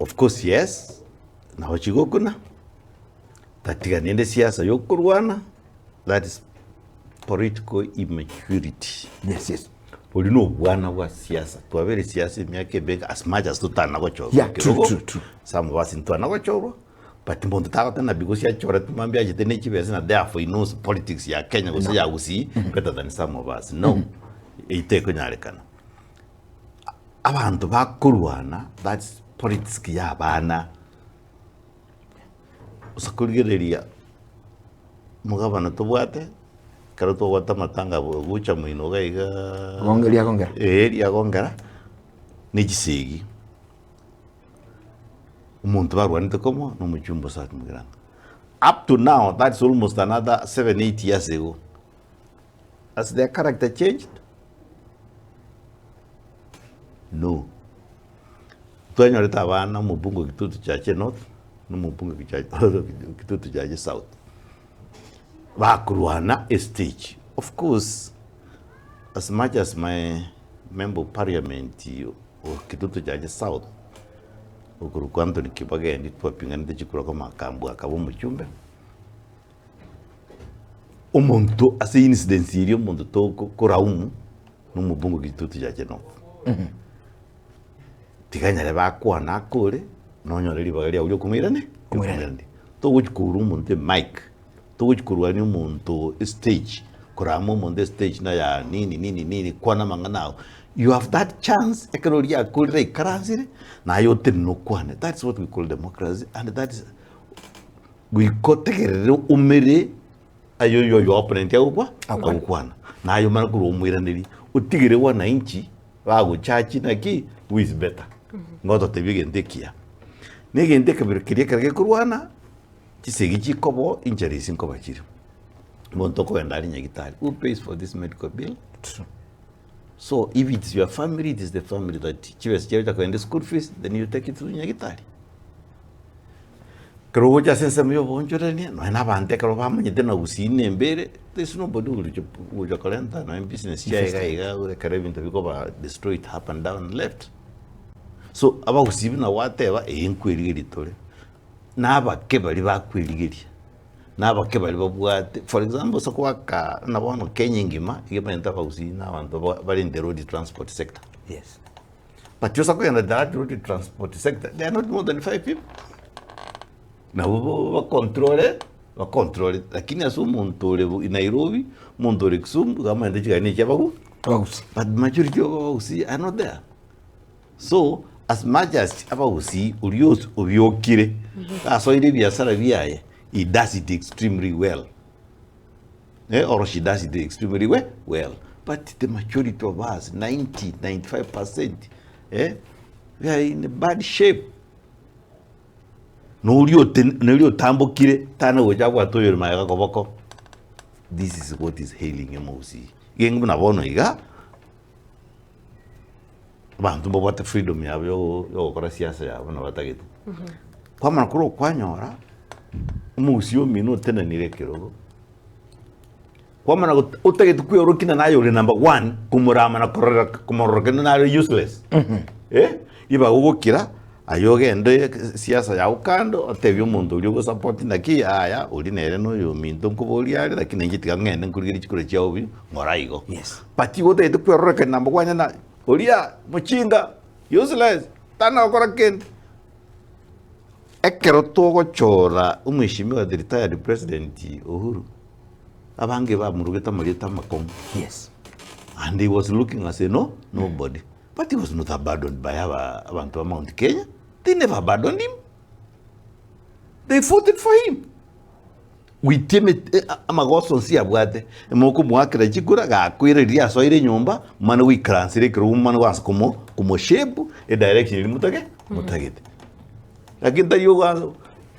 Of course yes, nabo chigokuna, tatiga nende siasa yokorwana, that is political immaturity. Yes. Boria na obwana bwa siasa, twabere siasa emiaka emenge as much as totana gochorwa Yeah, true, ekerogo, true, true. some of us ntwana gochorwa, but monto tagoteba na because achorete mambia achete ne chibesa na therefore he knows politics ya Kenya gose ya Gusii better than some of us, no, eyio tekonyarekana. Abanto bakorwana that's politics ya abana, gose korigereria omogabana tobwate, ekero twabwate amatanga gocha moino iga igaa Gongeria agongera. eh riagongera, na chisegi, omonto barwanete komo na omochumba Osati Mugirango. Up to now that's almost another 7, 8 years ago, has their character changed? No. Twanyorete abana omobunge Kitutu Chache North na omobunge Kitutu Chache South bakorwana estage. Of course as much as my member of parliament o Kitutu Chache South okorokwa Anthony Kibagendi twapinganete chikura koma akambua akaba omochumbe. Omonto ase incidence eria omonto tokoraumu na omobungo Kitutu Chache North. Tiga nyare bakwana akore, nonyore ribaga riago riokomoirane riokomoirania. Togochi koura omonto emic, togochi korwania omonto estage, korama omonto estage naya nini nini nini kwana amang'ana ago. You have that chance ekero oria akorire aikaransire, naye otenene okwane. That's what we call democracy and that is goika otegerere omere aye oyo oyo opponent agokwa agokwana naye omanye korwa omoiraneria otigere wananchi bagochachi naki who is better ngototebia egento ekiya na egento ekebere keria ekero gekorwana chisegi chikoba oo injuries nkoba chire omonto okogenda aria nyagitari who pays for this medical bill so if it's your family it is the family that chibesa chiaye kogenda school fees then you take it to nyagitari. Ekero ogocha ase ensemo ya oboonchorania, nonya na abanto ekero bamanyete na gusii na embere, there is nobody ogocha gocha korenta nonya ebusiness chiaye iga iga ekero ebinto bikoba destroyed up and down left. So abagusii buna gwateba, eh nkwerigeria tore, na abake baria bakwerigeria, na abake baria babwate, for example ase goaka buna bono Kenya engima, iga omanyete abagusii na abanto bare in the road transport sector. Yes. But osa kogenda that road transport sector, they are not more than five people. Nabo bo- bacontrole, bacontrole, lakini ase omonto ore bo- Nairobi, omonto ore Kisumu, iga amaete chigari na echia abagu, Abagusii. but majority of abagusii are not there. So, as much as abagusii oria ose obiokire, asoire ebiasara biaye, he does it extremely well. Eh, or she does it extremely we- well. But the majority of us, 90, 95%, eh, we are in bad shape. Noria oten- noria otambokire tana gocha abwate oyore magega koboko. This is what is hailing omogusii. Iga buna bono iga, abanto mbabwate freedom yabo yogo- yogokora siasa yabo buna batagete. Kwamanya korwa okwanyora, omogusii omino otenenire ekerogo, kwamanya got- otagete kweorokia ng'a naye ore number one, komorama na korora komorora kende nare useless, eh, ribaga ogokira, aye ogende siasa yago kando, otebie omonto oria ogosupport naki yaya, oria nere na oyominto nkoboria are lakini inche tiga ng'ende nkorigererie chikura chiago buya, ng'ora igo. Yes. But igo otagete kwerorekania number one ng'a oria mochinga, useless, tana gokora kende. Ekero togochora omweshimiwa the retired president Uhuru, abange bamorugete amarieta amakong'u. Yes. And he was looking as a no, nobody. But he was not abandoned by aba, abanto ba Mount Kenya. They never abandoned him. They fought it for him. Goitia emete eh, amagoso onsi abwate, mokomoakera chikura, gakoira riria asoire enyomba, mane goikaransera ekerogo mane goansa komo komoshape edirection eria motage motagete. Lakini tari ogoansa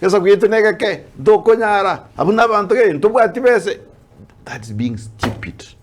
egesaku giaito na egeke, ntokonyara, abwo na abanto gee, ntobwati bese, that's being stupid.